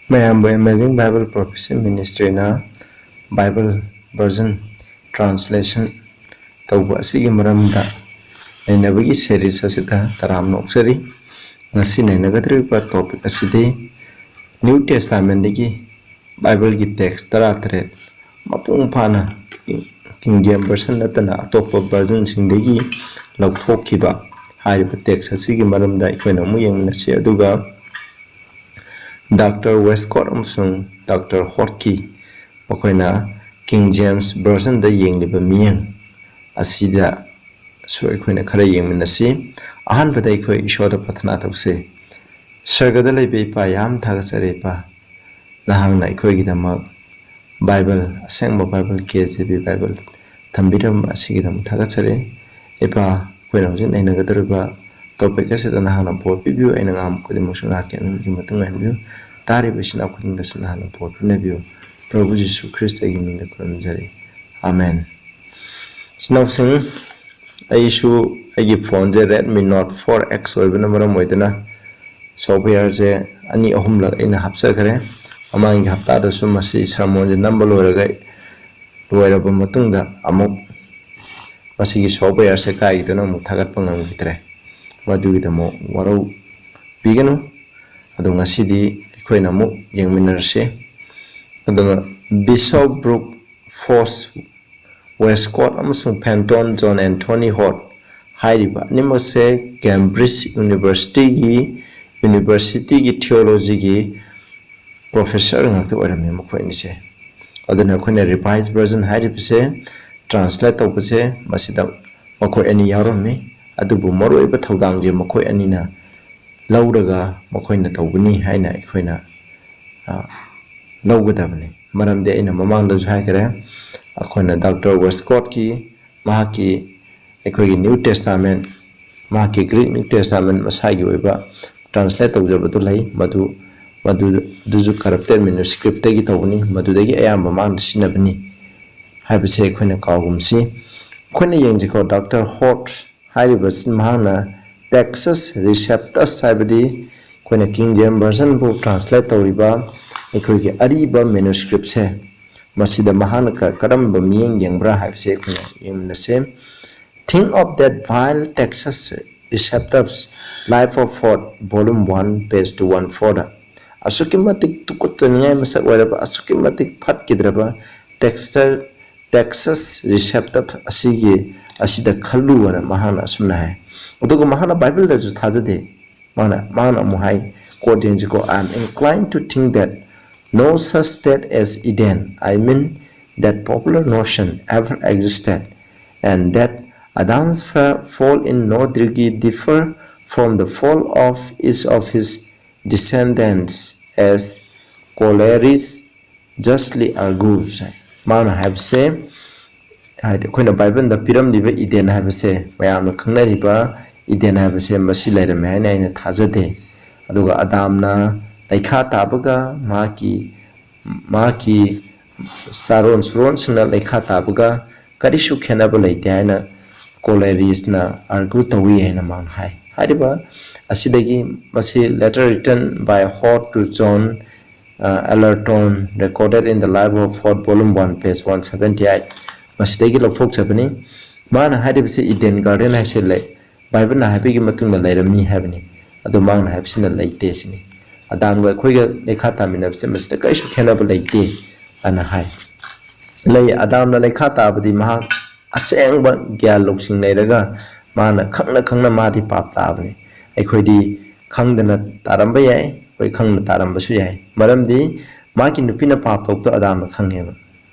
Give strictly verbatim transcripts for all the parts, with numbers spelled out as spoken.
ꯃꯌꯥꯝꯕꯨ Amazing Bible Prophecy Ministryꯅ Bible version translation ꯇꯧꯕ ꯑꯁꯤꯒꯤ ꯃꯔꯝꯗ ꯅꯩꯅꯕꯒꯤ series ꯑꯁꯤꯗ ꯇꯔꯥꯝꯅ ꯑꯣꯛꯆꯔꯤ꯫ ꯉꯁꯤ ꯅꯩꯅꯒꯗꯧꯔꯤꯕ topic ꯑꯁꯤꯗꯤ New Testamentꯗꯒꯤ Bibleꯒꯤ text ꯇꯔꯥꯇꯔꯦꯠ ꯃꯄꯨꯡ ꯐꯥꯅ King James Version ꯅꯠꯇꯅ ꯑꯇꯣꯞꯄ versionꯁꯤꯡꯗꯒꯤ ꯂꯧꯊꯣꯛꯈꯤꯕ ꯍꯥꯏꯔꯤꯕ text ꯑꯁꯤꯒꯤ ꯃꯔꯝꯗ ꯑꯩꯈꯣꯏꯅ ꯑꯃꯨꯛ ꯌꯦꯡꯃꯤꯟꯅꯁꯤ꯫ ꯑꯗꯨꯒ Doctor Westcott ꯑꯃꯁꯨꯡ Doctor Hortꯀꯤ ꯃꯈꯣꯏꯅ King James Versionꯗ ꯌꯦꯡꯂꯤꯕ ꯃꯤꯠꯌꯦꯡ ꯑꯁꯤꯗꯁꯨ ꯑꯩꯈꯣꯏꯅ ꯈꯔ ꯌꯦꯡꯃꯤꯟꯅꯁꯤ꯫ ꯑꯍꯥꯟꯕꯗ ꯑꯩꯈꯣꯏ ꯏꯁꯣꯔꯗ ꯄ꯭ꯔꯊꯅꯥ ꯇꯧꯁꯤ꯫ ꯁꯔꯒꯗ ꯂꯩꯕ ꯏꯄꯥ, ꯌꯥꯝ ꯊꯥꯒꯠꯆꯔꯤ ꯏꯄꯥ, ꯅꯍꯥꯛꯅ ꯑꯩꯈꯣꯏꯒꯤꯗꯃꯛ Bible, ꯑꯁꯦꯡꯕ Bible, KJV Bible ꯊꯝꯕꯤꯔꯝꯕ ꯑꯁꯤꯒꯤꯗꯃꯛ ꯊꯥꯒꯠꯆꯔꯤ꯫ ꯏꯄꯥ, ꯑꯩꯈꯣꯏꯅ ꯍꯧꯖꯤꯛ ꯅꯩꯅꯒꯗꯧꯔꯤꯕ topic ꯑꯁꯤꯗ ꯅꯍꯥꯛꯅ ꯕꯣꯔ ꯄꯤꯕꯤꯌꯨ꯫ ꯑꯩꯅ ꯉꯥꯡꯕ ꯈꯨꯗꯤꯡꯃꯛꯁꯨ ꯅꯍꯥꯛꯀꯤ ꯑꯅꯤꯡꯕꯒꯤ ꯃꯇꯨꯡ ꯏꯟꯕꯤꯌꯨ꯫ ꯇꯥꯔꯤꯕ ꯏꯆꯤꯟ ꯏꯅꯥꯎ ꯈꯨꯗꯤꯡꯗꯁꯨ ꯅꯍꯥꯛꯅ ꯕꯣꯔ ꯄꯤꯅꯕꯤꯌꯨ꯫ ꯄ꯭ꯔꯚꯨ ꯖꯤꯁꯨ ꯈ꯭ꯔꯤꯁꯇꯒꯤ ꯃꯤꯡꯗ ꯈꯨꯔꯨꯝꯖꯔꯤ꯫ ꯑꯥꯃꯦꯟ꯫ ꯏꯆꯤꯟ ꯏꯅꯥꯎꯁꯤꯡ, ꯑꯩꯁꯨ ꯑꯩꯒꯤ phoneꯁꯦ Redmi Note four X ꯑꯣꯏꯕꯅ ꯃꯔꯝ ꯑꯣꯏꯗꯨꯅ softwareꯁꯦ ꯑꯅꯤ ꯑꯍꯨꯝꯂꯛ ꯑꯩꯅ ꯍꯥꯞꯆꯈ꯭ꯔꯦ꯫ ꯃꯃꯥꯡꯒꯤ ꯍꯞꯇꯥꯗꯁꯨ ꯃꯁꯤ sermonꯁꯦ ꯅꯝꯕ ꯂꯣꯏꯔꯒ, ꯂꯣꯏꯔꯕ ꯃꯇꯨꯡꯗ ꯑꯃꯨꯛ ꯃꯁꯤꯒꯤ softwareꯁꯦ ꯀꯥꯏꯈꯤꯗꯨꯅ ꯑꯃꯨꯛ ꯊꯥꯒꯠꯄ ꯉꯝꯈꯤꯗ꯭ꯔꯦ꯫ ꯃꯗꯨꯒꯤꯗꯃꯛ ꯋꯥꯔꯧꯕꯤꯒꯅꯨ꯫ ꯑꯗꯣ ꯉꯁꯤꯗꯤ ꯑꯩꯈꯣꯏꯅ ꯑꯃꯨꯛ ꯌꯦꯡꯃꯤꯟꯅꯔꯁꯤ꯫ ꯑꯗꯨꯅ Bishop Brooke Foss Westcott ꯑꯃꯁꯨꯡ Fenton John Anthony Hort ꯍꯥꯏꯔꯤꯕ ꯑꯅꯤꯃꯛꯁꯦ Cambridge Universityꯒꯤ, universityꯒꯤ theologyꯒꯤ professor ꯉꯥꯛꯇ ꯑꯣꯏꯔꯝꯃꯤ ꯃꯈꯣꯏ ꯑꯅꯤꯁꯦ꯫ ꯑꯗꯨꯅ ꯑꯩꯈꯣꯏꯅ Revised Version ꯍꯥꯏꯔꯤꯕꯁꯦ translate ꯇꯧꯕꯁꯦ ꯃꯁꯤꯗ ꯃꯈꯣꯏ ꯑꯅꯤ ꯌꯥꯎꯔꯝꯃꯤ꯫ ꯑꯗꯨꯕꯨ ꯃꯔꯨꯑꯣꯏꯕ ꯊꯧꯗꯥꯡꯁꯦ ꯃꯈꯣꯏ ꯑꯅꯤꯅ ꯂꯧꯔꯒ ꯃꯈꯣꯏꯅ ꯇꯧꯕꯅꯤ ꯍꯥꯏꯅ ꯑꯩꯈꯣꯏꯅ, ꯑ, ꯂꯧꯒꯗꯕꯅꯤ꯫ ꯃꯔꯝꯗꯤ ꯑꯩꯅ ꯃꯃꯥꯡꯗꯁꯨ ꯍꯥꯏꯈ꯭ꯔꯦ, ꯑꯩꯈꯣꯏꯅ Doctor Westcottꯀꯤ, ꯃꯍꯥꯛꯀꯤ ꯑꯩꯈꯣꯏꯒꯤ New Testament, ꯃꯍꯥꯛꯀꯤ Greek New Testament ꯃꯁꯥꯒꯤ ꯑꯣꯏꯕ translate ꯇꯧꯖꯕꯗꯨ ꯂꯩ, ꯃꯗꯨ, ꯃꯗꯨ, ꯑꯗꯨꯁꯨ corrupted manuscriptꯇꯒꯤ ꯇꯧꯕꯅꯤ, ꯃꯗꯨꯗꯒꯤ ꯑꯌꯥꯝꯕ ꯃꯥꯅ ꯁꯤꯖꯤꯟꯅꯕꯅꯤ ꯍꯥꯏꯕꯁꯦ ꯑꯩꯈꯣꯏꯅ ꯀꯥꯎꯒꯨꯝꯁꯤ꯫ ꯑꯩꯈꯣꯏꯅ ꯌꯦꯡꯁꯤꯀꯣ, Doctor Hort ꯍꯥꯏꯔꯤꯕꯁꯤ ꯃꯍꯥꯛꯅ Textus Receptus ꯍꯥꯏꯕꯗꯤ ꯑꯩꯈꯣꯏꯅ King James Version ꯕꯨ translate ꯇꯧꯔꯤꯕ ꯑꯩꯈꯣꯏꯒꯤ ꯑꯔꯤꯕ manuscript ꯁꯦ, ꯃꯁꯤꯗ ꯃꯍꯥꯛꯅ ꯀ-, ꯀꯔꯝꯕ ꯃꯤꯠꯌꯦꯡ ꯌꯦꯡꯕ꯭ꯔꯥ ꯍꯥꯏꯕꯁꯦ ꯑꯩꯈꯣꯏꯅ ꯌꯦꯡꯃꯤꯟꯅꯁꯦ꯫ Think of that vile Textus Receptus, Life of Ford, Volume one, page two one four ꯗ, ꯑꯁꯨꯛꯀꯤ ꯃꯇꯤꯛ ꯇꯨꯀꯠꯆꯅꯤꯡꯉꯥꯏ ꯃꯁꯛ ꯑꯣꯏꯔꯕ, ꯑꯁꯨꯛꯀꯤ ꯃꯇꯤꯛ ꯐꯠꯈꯤꯗ꯭ꯔꯕ Textus, Textus Receptus ꯑꯁꯤꯒꯤ, ꯑꯁꯤꯗ ꯈꯜꯂꯨ ꯍꯥꯏꯅ ꯃꯍꯥꯛꯅ ꯑꯁꯨꯝꯅ ꯍꯥꯏ꯫ ꯑꯗꯨꯒ ꯃꯍꯥꯛꯅ ꯕꯥꯏꯕꯜꯗꯁꯨ ꯊꯥꯖꯗꯦ꯫ ꯃꯥꯅ, ꯃꯥꯅ ꯑꯃꯨꯛ ꯍꯥꯏ, quote ꯌꯦꯡꯁꯤꯀꯣ, "I am inclined to think that no such state as Eden, I mean that popular notion, ever existed, and that Adam's fa-, fall in no degree differ from the fall of each of his descendants, as Coleridge justly argues." ꯃꯥꯅ ꯍꯥꯏꯕꯁꯦ, ꯍꯥꯏꯗꯤ ꯑꯩꯈꯣꯏꯅ ꯕꯥꯏꯕꯜꯗ ꯄꯤꯔꯝꯂꯤꯕ Eden ꯍꯥꯏꯕꯁꯦ, ꯃꯌꯥꯝꯅ ꯈꯪꯅꯔꯤꯕ Eden ꯍꯥꯏꯕꯁꯦ, ꯃꯁꯤ ꯂꯩꯔꯝꯃꯦ ꯍꯥꯏꯅ ꯑꯩꯅ ꯊꯥꯖꯗꯦ꯫ ꯑꯗꯨꯒ ꯑꯗꯥꯝꯅ ꯂꯩꯈꯥ ꯇꯥꯕꯒ ꯃꯍꯥꯛꯀꯤ, ꯃꯍꯥꯛꯀꯤ ꯆꯥꯔꯣꯟ ꯁꯨꯔꯣꯟꯁꯤꯡꯅ ꯂꯩꯈꯥ ꯇꯥꯕꯒ ꯀꯔꯤꯁꯨ ꯈꯦꯠꯅꯕ ꯂꯩꯇꯦ ꯍꯥꯏꯅ ꯀꯣꯂꯦꯔꯤꯁꯅ argue ꯇꯧꯏ ꯍꯥꯏꯅ ꯃꯥꯅ ꯍꯥꯏ꯫ ꯍꯥꯏꯔꯤꯕ ꯑꯁꯤꯗꯒꯤ, ꯃꯁꯤ letter written by Hort to John, uh, Allerton, recorded in the Life of Ford, Volume one, page one seventy eight, ꯃꯁꯤꯗꯒꯤ ꯂꯧꯊꯣꯛꯆꯕꯅꯤ꯫ ꯃꯥꯅ ꯍꯥꯏꯔꯤꯕꯁꯤ ꯏꯗꯦꯟ ꯒꯥꯔꯗꯦꯟ ꯍꯥꯏꯁꯦ ꯂꯩ, ꯕꯥꯏꯕꯜꯅ ꯍꯥꯏꯕꯒꯤ ꯃꯇꯨꯡꯗ ꯂꯩꯔꯝꯃꯤ ꯍꯥꯏꯕꯅꯤ꯫ ꯑꯗꯣ ꯃꯥꯅ ꯍꯥꯏꯕꯁꯤꯅ ꯂꯩꯇꯦ ꯁꯤꯅꯤ꯫ ꯑꯗꯥꯝꯒ ꯑꯩꯈꯣꯏꯒ ꯂꯩꯈꯥ ꯇꯥꯃꯤꯟꯅꯕꯁꯦ ꯃꯁꯤꯗ ꯀꯔꯤꯁꯨ ꯈꯦꯠꯅꯕ ꯂꯩꯇꯦ ꯍꯥꯏꯅ ꯍꯥꯏ꯫ ꯂꯩ, ꯑꯗꯥꯝꯅ ꯂꯩꯈꯥ ꯇꯥꯕꯗꯤ ꯃꯍꯥꯛ ꯑꯁꯦꯡꯕ ꯒ꯭ꯌꯥꯟ ꯂꯧꯁꯤꯡ ꯂꯩꯔꯒ ꯃꯥꯅ ꯈꯪꯅ ꯈꯪꯅ ꯃꯥꯗꯤ ꯄꯥꯞ ꯇꯥꯕꯅꯤ꯫ ꯑꯩꯈꯣꯏꯗꯤ ꯈꯪꯗꯅ ꯇꯥꯔꯝꯕ ꯌꯥꯏ, ꯑꯩꯈꯣꯏ ꯈꯪꯅ ꯇꯥꯔꯝꯕꯁꯨ ꯌꯥꯏ꯫ ꯃꯔꯝꯗꯤ ꯃꯥꯒꯤ ꯅꯨꯄꯤꯅ ꯄꯥꯞ ꯇꯧꯕꯗꯣ ꯑꯗꯥꯝꯅ ꯈꯪꯉꯦꯕ꯫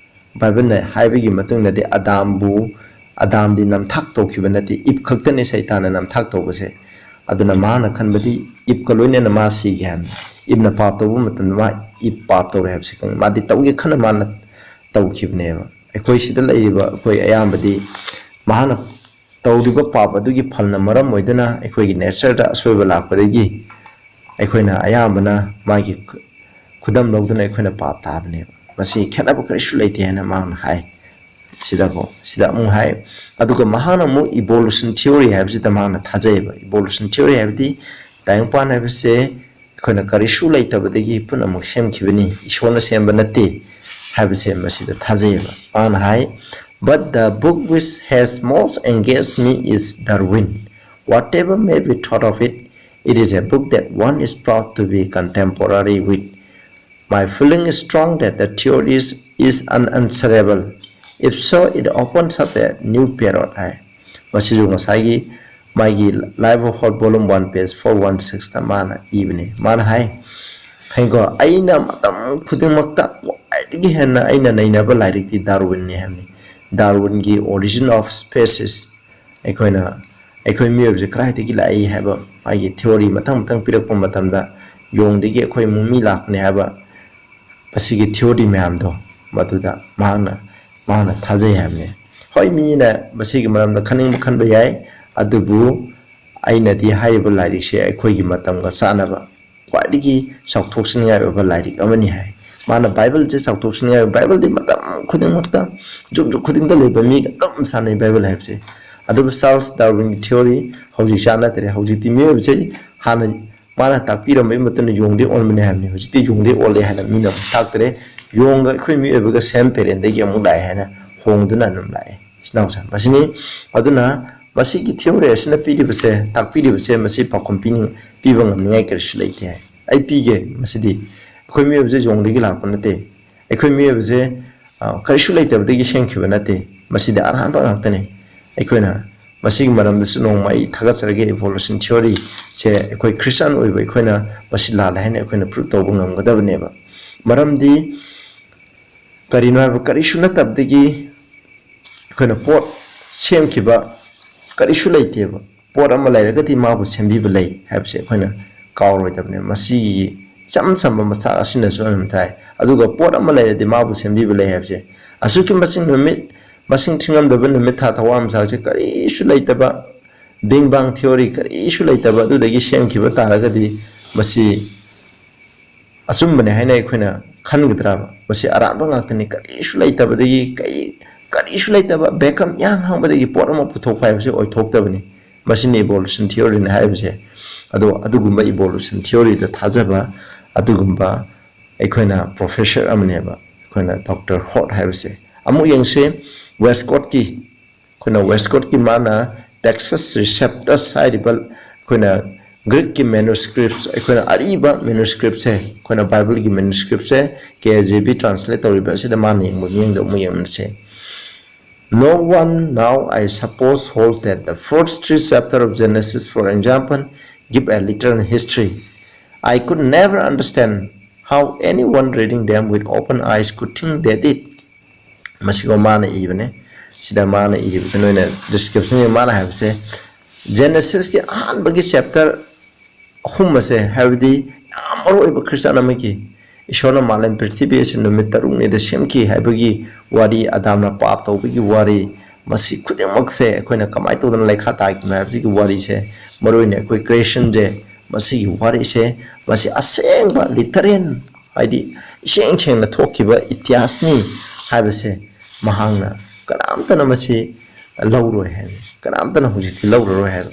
ꯕꯥꯏꯕꯜꯅ ꯍꯥꯏꯕꯒꯤ ꯃꯇꯨꯡꯗꯗꯤ ꯑꯗꯥꯝꯕꯨ, ꯑꯗꯥꯝꯗꯤ ꯅꯝꯊꯥꯛ ꯇꯧꯈꯤꯕ ꯅꯠꯇꯦ, ꯏꯞ ꯈꯛꯇꯅꯤ ꯁꯩꯇꯥꯟꯅ ꯅꯝꯊꯥꯛ ꯇꯧꯕꯁꯦ꯫ ꯑꯗꯨꯅ ꯃꯥꯅ ꯈꯟꯕꯗꯤ ꯏꯞꯀ ꯂꯣꯏꯅꯅ ꯃꯥ ꯁꯤꯒꯦ ꯍꯥꯏꯕꯅꯤ꯫ ꯏꯞꯅ ꯄꯥꯞ ꯇꯧꯕ ꯃꯇꯝꯗ ꯃꯥ ꯏꯞ ꯄꯥꯞ ꯇꯧꯔꯦ ꯍꯥꯏꯕꯁꯤ ꯈꯪꯉꯤ꯫ ꯃꯥꯗꯤ ꯇꯧꯒꯦ ꯈꯟꯅ ꯃꯥꯅ ꯇꯧꯈꯤꯕꯅꯦꯕ꯫ ꯑꯩꯈꯣꯏ ꯁꯤꯗ ꯂꯩꯔꯤꯕ ꯑꯩꯈꯣꯏ ꯑꯌꯥꯝꯕꯗꯤ ꯃꯍꯥꯛꯅ ꯇꯧꯔꯤꯕ ꯄꯥꯞ ꯑꯗꯨꯒꯤ ꯐꯜꯅ ꯃꯔꯝ ꯑꯣꯏꯗꯨꯅ ꯑꯩꯈꯣꯏꯒꯤ ꯅꯦꯆꯔꯗ ꯑꯁꯣꯏꯕ ꯂꯥꯛꯄꯗꯒꯤ ꯑꯩꯈꯣꯏꯅ ꯑꯌꯥꯝꯕꯅ ꯃꯥꯒꯤ ꯈꯨ-, ꯈꯨꯗꯝ ꯂꯧꯗꯨꯅ ꯑꯩꯈꯣꯏꯅ ꯄꯥꯞ ꯇꯥꯕꯅꯦꯕ꯫ ꯃꯁꯤ ꯈꯦꯠꯅꯕ ꯀꯔꯤꯁꯨ ꯂꯩꯇꯦ ꯍꯥꯏꯅ ꯃꯥꯅ ꯍꯥꯏ꯫ ꯁꯤꯗꯀꯣ, ꯁꯤꯗ ꯑꯃꯨꯛ ꯍꯥꯏ꯫ ꯑꯗꯨꯒ ꯃꯍꯥꯛꯅ ꯑꯃꯨꯛ evolution theory ꯍꯥꯏꯕꯁꯤꯗ ꯃꯍꯥꯛꯅ ꯊꯥꯖꯩꯑꯕ꯫ Evolution theory ꯍꯥꯏꯕꯗꯤ ꯇꯥꯏꯕꯪꯄꯥꯟ ꯍꯥꯏꯕꯁꯦ ꯑꯩꯈꯣꯏꯅ ꯀꯔꯤꯁꯨ ꯂꯩꯇꯕꯗꯒꯤ ꯄꯨꯝꯅꯃꯛ ꯁꯦꯝꯈꯤꯕꯅꯤ, ꯏꯁꯣꯔꯅ ꯁꯦꯝꯕ ꯅꯠꯇꯦ ꯍꯥꯏꯕꯁꯦ ꯃꯁꯤꯗ ꯊꯥꯖꯩꯌꯦꯕ꯫ ꯃꯥꯅ ꯍꯥꯏ, "But the book which has most engaged me is Darwin. Whatever may be thought of it, it is a book that one is proud to be contemporary with. My feeling is strong that the theory is, is unanswerable. If so, it opens up a new period." ꯍꯥꯏ꯫ ꯃꯁꯤꯁꯨ ꯉꯁꯥꯏꯒꯤ ꯃꯥꯒꯤ Life of Hobbes volume one page four one sixꯇ ꯃꯥꯅ ꯏꯕꯅꯤ꯫ ꯃꯥꯅ ꯍꯥꯏ, ꯍꯥꯏꯀꯣ, "ꯑꯩꯅ ꯃꯇꯝ ꯈꯨꯗꯤꯡꯃꯛꯇ ꯈ꯭ꯋꯥꯏꯗꯒꯤ ꯍꯦꯟꯅ ꯑꯩꯅ ꯅꯩꯅꯕ ꯂꯥꯏꯔꯤꯛꯇꯤ ꯗꯥꯔꯋꯤꯟꯅꯤ" ꯍꯥꯏꯕꯅꯤ꯫ ꯗꯥꯔꯋꯤꯟꯒꯤ Origin of Species꯫ ꯑꯩꯈꯣꯏꯅ, ꯑꯩꯈꯣꯏ ꯃꯤꯑꯣꯏꯕꯁꯦ ꯀꯗꯥꯏꯗꯒꯤ ꯂꯥꯛꯏ ꯍꯥꯏꯕ ꯃꯥꯒꯤ theory ꯃꯊꯪ ꯃꯊꯪ ꯄꯤꯔꯛꯄ ꯃꯇꯝꯗ, ꯌꯣꯡꯗꯒꯤ ꯑꯩꯈꯣꯏ ꯃꯤ ꯂꯥꯛꯄꯅꯤ ꯍꯥꯏꯕ ꯃꯁꯤꯒꯤ theory ꯃꯌꯥꯝꯗꯣ ꯃꯗꯨꯗ ꯃꯍꯥꯛꯅ, ꯃꯍꯥꯛꯅ ꯊꯥꯖꯩ ꯍꯥꯏꯕꯅꯤ꯫ ꯍꯣꯏ, ꯃꯤꯅ ꯃꯁꯤꯒꯤ ꯃꯔꯝꯗ ꯈꯟꯅꯤꯡꯕ ꯈꯟꯕ ꯌꯥꯏ, ꯑꯗꯨꯕꯨ ꯑꯩꯅꯗꯤ ꯍꯥꯏꯔꯤꯕ ꯂꯥꯏꯔꯤꯛꯁꯦ ꯑꯩꯈꯣꯏꯒꯤ ꯃꯇꯝꯒ ꯆꯥꯟꯅꯕ ꯈ꯭ꯋꯥꯏꯗꯒꯤ ꯆꯥꯎꯊꯣꯛꯆꯅꯤꯡꯉꯥꯏ ꯑꯣꯏꯕ ꯂꯥꯏꯔꯤꯛ ꯑꯃꯅꯤ ꯍꯥꯏ꯫ ꯃꯥꯅ ꯕꯥꯏꯕꯜꯁꯦ ꯆꯥꯎꯊꯣꯛꯆꯅꯤꯡꯉꯥꯏ ꯑꯣꯏꯕ, ꯕꯥꯏꯕꯜꯗꯤ ꯃꯇꯝ ꯈꯨꯗꯤꯡꯃꯛꯇ, ꯖꯨꯛ ꯖꯨꯛ ꯈꯨꯗꯤꯡꯗ ꯂꯩꯕ ꯃꯤꯒ ꯑꯗꯨꯝ ꯆꯥꯟꯅꯩ ꯕꯥꯏꯕꯜ ꯍꯥꯏꯕꯁꯦ꯫ ꯑꯗꯨꯕꯨ ꯆꯥꯔꯜꯁ ꯗꯥꯔꯋꯤꯟꯒꯤ theory ꯍꯧꯖꯤꯛ ꯆꯥꯟꯅꯗ꯭ꯔꯦ꯫ ꯍꯧꯖꯤꯛꯇꯤ ꯃꯤꯑꯣꯏꯕꯁꯦ ꯍꯥꯟꯅ ꯃꯥꯅ ꯇꯥꯛꯄꯤꯔꯝꯕꯒꯤ ꯃꯇꯨꯡ ꯏꯟꯅ ꯌꯣꯡꯗꯒꯤ ꯑꯣꯟꯕꯅꯦ ꯍꯥꯏꯕꯅꯤ꯫ ꯍꯧꯖꯤꯛꯇꯤ ꯌꯣꯡꯗꯒꯤ ꯑꯣꯜꯂꯦ ꯍꯥꯏꯅ ꯃꯤꯅ ꯑꯃꯨꯛ ꯇꯥꯛꯇ꯭ꯔꯦ꯫ ꯌꯣꯡꯒ ꯑꯩꯈꯣꯏ ꯃꯤꯑꯣꯏꯕꯒ ꯁꯦꯝ ꯄꯦꯔꯦꯟꯗꯒꯤ ꯑꯃꯨꯛ ꯂꯥꯛꯑꯦ ꯍꯥꯏꯅ ꯍꯣꯡꯗꯨꯅ ꯑꯗꯨꯝ ꯂꯥꯛꯑꯦ꯫ ꯏꯆꯤꯟ ꯏꯅꯥꯎꯁꯦ, ꯃꯁꯤꯅꯤ꯫ ꯑꯗꯨꯅ ꯃꯁꯤꯒꯤ theory ꯑꯁꯤꯅ ꯄꯤꯔꯤꯕꯁꯦ, ꯇꯥꯛꯄꯤꯔꯤꯕꯁꯦ, ꯃꯁꯤ ꯄꯥꯎꯈꯨꯝ ꯄꯤꯅꯤꯡ-, ꯄꯤꯕ ꯉꯝꯅꯤꯡꯉꯥꯏ ꯀꯔꯤꯁꯨ ꯂꯩꯇꯦ ꯍꯥꯏ꯫ ꯑꯩ ꯄꯤꯒꯦ ꯃꯁꯤꯗꯤ꯫ ꯑꯩꯈꯣꯏ ꯃꯤꯑꯣꯏꯕꯁꯦ ꯌꯣꯡꯗꯒꯤ ꯂꯥꯛꯄ ꯅꯠꯇꯦ꯫ ꯑꯩꯈꯣꯏ ꯃꯤꯑꯣꯏꯕꯁꯦ, ꯑ, ꯀꯔꯤꯁꯨ ꯂꯩꯇꯕꯗꯒꯤ ꯁꯦꯝꯈꯤꯕ ꯅꯠꯇꯦ꯫ ꯃꯁꯤꯗꯤ ꯑꯔꯥꯟꯕ ꯉꯥꯛꯇꯅꯤ꯫ ꯑꯩꯈꯣꯏꯅ ꯃꯁꯤꯒꯤ ꯃꯔꯝꯗꯁꯨ ꯅꯣꯡꯃ ꯑꯩ ꯊꯥꯒꯠꯆꯔꯒꯦ꯫ Evolution theory ꯁꯦ ꯑꯩꯈꯣꯏ ꯈ꯭ꯔꯤꯁꯇꯥꯟ ꯑꯣꯏꯕ ꯑꯩꯈꯣꯏꯅ ꯃꯁꯤ ꯂꯥꯜꯂꯦ ꯍꯥꯏꯅ ꯑꯩꯈꯣꯏꯅ prove ꯇꯧꯕ ꯉꯝꯒꯗꯕꯅꯦꯕ꯫ ꯃꯔꯝꯗꯤ ꯀꯔꯤꯅꯣ ꯍꯥꯏꯕ, ꯀꯔꯤꯁꯨ ꯅꯠꯇꯕꯗꯒꯤ ꯑꯩꯈꯣꯏꯅ ꯄꯣꯠ ꯁꯦꯝꯈꯤꯕ ꯀꯔꯤꯁꯨ ꯂꯩꯇꯦꯕ꯫ ꯄꯣꯠ ꯑꯃ ꯂꯩꯔꯒꯗꯤ ꯃꯥꯕꯨ ꯁꯦꯝꯕꯤꯕ ꯂꯩ ꯍꯥꯏꯕꯁꯦ ꯑꯩꯈꯣꯏꯅ ꯀꯥꯎꯔꯣꯏꯗꯕꯅꯦ꯫ ꯃꯁꯤꯒꯤ ꯏꯆꯝ ꯆꯝꯕ ꯃꯆꯥꯛ ꯑꯁꯤꯅꯁꯨ ꯑꯗꯨꯝ ꯇꯥꯏ꯫ ꯑꯗꯨꯒ ꯄꯣꯠ ꯑꯃ ꯂꯩꯔꯗꯤ ꯃꯥꯕꯨ ꯁꯦꯝꯕꯤꯕ ꯂꯩ ꯍꯥꯏꯕꯁꯦ, ꯑꯁꯨꯛꯀꯤ ꯃꯇꯤꯛ ꯅꯨꯃꯤꯠ ꯃꯁꯤꯡ ꯊꯤꯉꯝꯗꯕ ꯅꯨꯃꯤꯠ, ꯊꯥ, ꯊꯋꯥꯟꯃꯤꯆꯥꯛꯁꯦ ꯀꯔꯤꯁꯨ ꯂꯩꯇꯕ, Big Bang theory ꯀꯔꯤꯁꯨ ꯂꯩꯇꯕ ꯑꯗꯨꯗꯒꯤ ꯁꯦꯝꯈꯤꯕ ꯇꯥꯔꯒꯗꯤ ꯃꯁꯤ ꯑꯆꯨꯝꯕꯅꯦ ꯍꯥꯏꯅ ꯑꯩꯈꯣꯏꯅ ꯈꯟꯒꯗ꯭ꯔꯕ? ꯃꯁꯤ ꯑꯔꯥꯟꯕ ꯉꯥꯛꯇꯅꯤ꯫ ꯀꯔꯤꯁꯨ ꯂꯩꯇꯕꯗꯒꯤ, ꯀꯩ, ꯀꯔꯤꯁꯨ ꯂꯩꯇꯕ, vacuum ꯏꯍꯥꯡ ꯍꯥꯡꯕꯗꯒꯤ ꯄꯣꯠ ꯑꯃ ꯄꯨꯊꯣꯛꯄ ꯍꯥꯏꯕꯁꯤ ꯑꯣꯏꯊꯣꯛꯇꯕꯅꯤ꯫ ꯃꯁꯤꯅꯤ evolution theory ꯅ ꯍꯥꯏꯔꯤꯕꯁꯦ꯫ ꯑꯗꯣ ꯑꯗꯨꯒꯨꯝꯕ evolution theoryꯗ ꯊꯥꯖꯕ ꯑꯗꯨꯒꯨꯝꯕ ꯑꯩꯈꯣꯏꯅ professor ꯑꯃꯅꯦꯕ ꯑꯩꯈꯣꯏꯅ Doctor Hort ꯍꯥꯏꯕꯁꯦ꯫ ꯑꯃꯨꯛ ꯌꯦꯡꯁꯤ, Westcottꯀꯤ, ꯑꯩꯈꯣꯏꯅ Westcottꯀꯤ ꯃꯥꯅ Textus Receptus ꯍꯥꯏꯔꯤꯕ ꯑꯩꯈꯣꯏꯅ Greekꯀꯤ manuscripts, ꯑꯩꯈꯣꯏꯅ ꯑꯔꯤꯕ manuscriptꯁꯦ, ꯑꯩꯈꯣꯏꯅ Bibleꯒꯤ manuscriptꯁꯦ K J V translate ꯇꯧꯔꯤꯕ ꯑꯁꯤꯗ ꯃꯥꯅ ꯌꯦꯡꯕ ꯃꯤꯠꯌꯦꯡꯗꯣ ꯑꯃꯨꯛ ꯌꯦꯡꯃꯤꯟꯅꯁꯦ꯫ No one now, I suppose, holds that the first three chapter of Genesis, for example, give a literal history. I could never understand how anyone reading them with open eyes could think that it. ꯃꯁꯤꯒ ꯃꯥꯅ ꯏꯕꯅꯦ꯫ ꯁꯤꯗ ꯃꯥꯅ ꯏꯔꯤꯕꯁꯦ ꯅꯣꯏꯅ description ꯃꯥꯅ ꯍꯥꯏꯕꯁꯦ Genesisꯀꯤ ꯑꯍꯥꯟꯕꯒꯤ chapter ꯑꯍꯨꯝ ꯑꯁꯦ, ꯍꯥꯏꯕꯗꯤ ꯌꯥꯝ ꯃꯔꯨ ꯑꯣꯏꯕ ꯈ꯭ꯔꯤꯁꯇꯥꯟ ꯑꯃꯒꯤ ꯏꯁꯣꯔꯅ ꯃꯥꯂꯦꯝ ꯄ꯭ꯔꯤꯊꯤꯕꯤ ꯑꯁꯤ ꯅꯨꯃꯤꯠ ꯇꯔꯨꯛꯅꯤꯗ ꯁꯦꯝꯈꯤ ꯍꯥꯏꯕꯒꯤ ꯋꯥꯔꯤ, ꯑꯗꯥꯝꯅ ꯄꯥꯞ ꯇꯧꯕꯒꯤ ꯋꯥꯔꯤ, ꯃꯁꯤ ꯈꯨꯗꯤꯡꯃꯛꯁꯦ ꯑꯩꯈꯣꯏꯅ ꯀꯃꯥꯏꯅ ꯇꯧꯗꯅ ꯂꯩꯈꯥ ꯇꯥꯈꯤꯕꯅꯣ ꯍꯥꯏꯕꯁꯤꯒꯤ ꯋꯥꯔꯤꯁꯦ, ꯃꯔꯨꯑꯣꯏꯅ ꯑꯩꯈꯣꯏ creationꯁꯦ, ꯃꯁꯤꯒꯤ ꯋꯥꯔꯤꯁꯦ, ꯃꯁꯤ ꯑꯁꯦꯡꯕ literal, ꯍꯥꯏꯗꯤ ꯏꯁꯦꯡ ꯁꯦꯡꯅ ꯊꯣꯛꯈꯤꯕ ꯏꯇꯤꯍꯥꯁꯅꯤ ꯍꯥꯏꯕꯁꯦ ꯃꯍꯥꯛꯅ ꯀꯅꯥꯝꯇꯅ ꯃꯁꯤ ꯂꯧꯔꯣꯏ ꯍꯥꯏꯕ, ꯀꯅꯥꯝꯇꯅ ꯍꯧꯖꯤꯛꯇꯤ ꯂꯧꯔꯔꯣꯏ ꯍꯥꯏꯕ꯫